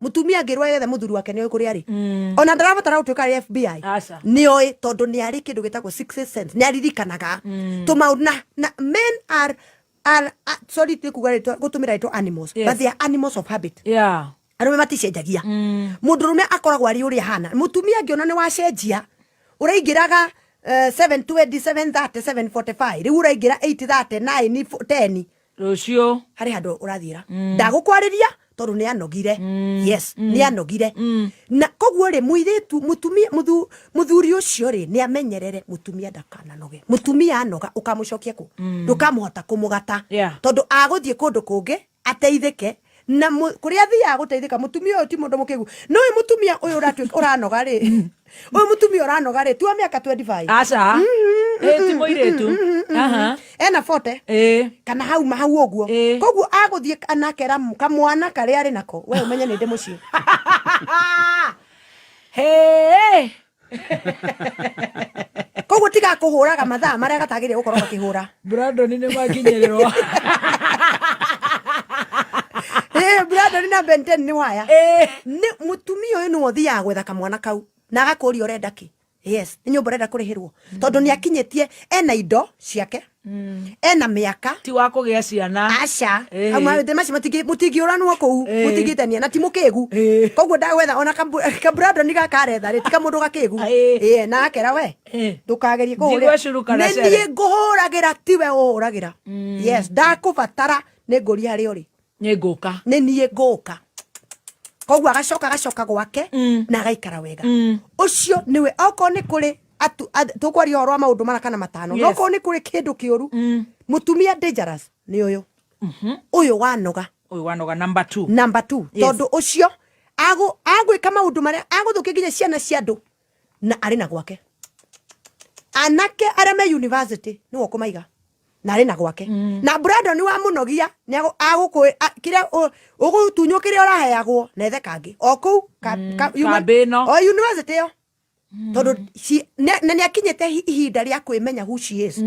Mutumia angĩrwo ethe mũthuri wake, nĩoĩ kũrĩa arĩ. Ona ndarabatara gũtuĩka arĩ FBI. Aca. Nĩoĩ, tondũ nĩ arĩ kĩndũ gĩtagwo sixth sense, nĩ aririkanaga tũmaũndũ na men are sorry, ti kuga rĩtwa, gũtũmĩra rĩtwa animals, but they are animals of habit. Arũme maticenjagia. Mũndũrũme akoragwo arĩ ũrĩa hana. Mũtumia angĩona nĩ wacenjia, ũraingĩraga 7:20, 7:30, 7:45, rĩu ũraingĩra 8:30, 9, 10. Rũciũ. Harĩ handũ ũrathiĩra, ndagũkwarĩria tondũ nĩ anogire. Yes, nĩ anogire. Na koguo rĩ, mũirĩtu, mũtumia, mũthuri ũcio rĩ, nĩ amenyerere mũtumia ndakananoge. Mũtumia anoga, ũkamũcokia kũ? Ndũkamũhota kũmũgata, tondũ agũthiĩ kũndũ kũngĩ ateithĩke na kũrĩa athiaga gũteithĩka. Mũtumia ũyũ ti mũndũ mũkĩgu. No ũyũ mũtumia ũyũ ũratuĩka ũranoga rĩ, ũyũ mũtumia ũranoga rĩ, tiwa mĩaka 25. Aca, ĩ ti mũirĩtu. Aha. Ena 40 kana hau hau ũguo. Koguo agũthiĩ anakera kamwana karĩa arĩ nako, we ũmenye nĩ ndĩ mũciĩ. Hey. Koguo tiga kũhũraga mathaa marĩa gatagĩrĩire gũkorwo gakĩhũra. Brandon nĩ makinyĩrĩrwo. Brandon na Benten nĩ waya. Nĩ mũtumia ũyũ nĩwe ũthiaga gwetha kamwana kau na agakũria, "Ũrenda kĩ?" Yes, nĩ nyũmba ũrenda kũrĩhĩrwo, tondũ nĩ akinyĩtie, ena indo ciake, ena mĩaka. Ti wa kũgĩa ciana. Aca. Hau maũndũ macio mũtingĩũranwo kũu. Mũtingĩtania na ti mũkĩgu. Koguo ndagwetha ona kabrandoni gaka aretha rĩ, ti kamũndũ gakĩgu. Na akera we, "Ndũkagerie kũhũrĩra." Njigue curu kana Nĩ cere. niĩ ngũhũragĩra, tiwe ũhũragĩra. Yes, ndakũbatara nĩ ngũria harĩa ũrĩ. Nĩ ngũka. Nĩ niĩ ngũka. Koguo agacoka gwake na agaikara wega. Ũcio nĩwe okorwo nĩ kũrĩ tũkwaria ũhoro wa maũndũ mana kana matano. No okorwo nĩ kũrĩ kĩndũ kĩũru, mũtumia dangerous nĩ ũyũ ũyũ wanoga. Ũyũ wanoga, number two. Number two. Tondũ ũcio agwĩka maũndũ marĩa agũthũkia nginya ciana cia andũ na arĩ na gwake. Anake arĩa me university nĩwe ũkũmaiga na arĩ na gwake. Na Brandon wa mũnogia nĩ kĩrĩa ũgũtunywo, kĩrĩa ũraheagwo, na ethe kangĩ o kũu Kambĩ ĩno. O university ĩyo, tondũ na nĩ akinyĩte ihinda rĩa kwĩmenya who she is,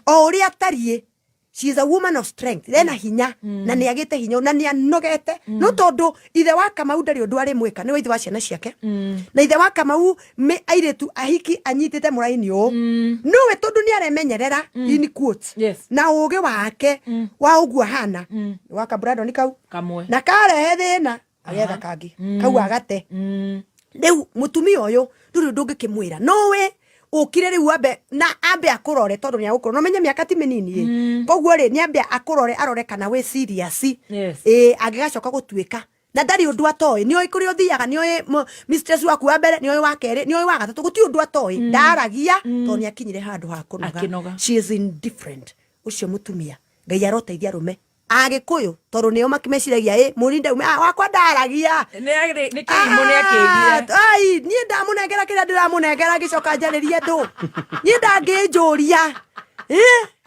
o ũrĩa atariĩ. She is a woman of strength, ena hinya na nĩ agĩte hinya na nĩ anogete. No tondũ ithe wa Kamau ndarĩ ũndũ arĩ mwĩka, nĩwe ithe wa ciana ciake, na ithe wa Kamau airĩtu ahiki anyitĩte mũraini ũũ, nowe tondũ nĩ aremenyerera, in quotes, na ũgĩ wake wa ũguo ahana wa kabrandoni kau Kamwe. na karehe thĩna, agetha kangĩ kau agate. Rĩu mũtumia ũyũ ndũrĩ ũndũ ũngĩkĩmwĩra, nowe ũkire rĩu ambe na ambe akũrore, tondũ nĩ agũkũrora. No menye mĩaka ti mĩnini ĩ. Koguo rĩ, nĩ ambe akũrore, arore kana wĩ serious. Ĩ angĩgacoka gũtuĩka na ndarĩ ũndũ atoĩ, nĩoĩ kũrĩa ũthiaga, nĩoĩ mistress waku wa mbere, nĩoĩ wa kerĩ, nĩoĩ wa gatatũ, gũtirĩ ũndũ atoĩ. Ndaragia tondũ nĩ akinyire handũ ha kũnoga. Akĩnoga. She is indifferent, ũcio mũtumia. Ngai aroteithia arũme Agĩkũyũ, tondũ nĩo meciragia ĩ mũrinda ume, "Ah, wakwa ndaragia." Nĩ kĩrimũ nĩ akĩgire. Ai, niĩ ndamũnengera kĩrĩa ndĩramũnengera, ngĩcoka njarĩrie andũ, niĩ ndangĩnjũria.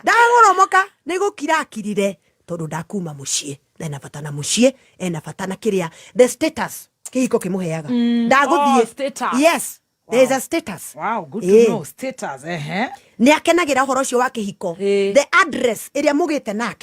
Ndagoromoka nĩ gũkira akirire, tondũ ndakuma mũciĩ na ena bata na mũciĩ, ena bata na kĩrĩa, the status kĩhiko kĩmũheaga. Ndagũthiĩ. Oh, status. Yes, there is a status. Wow, good to know. Status, ehe. Nĩ akenagĩra ũhoro ũcio wa kĩhiko, the address ĩrĩa mũgĩte nake.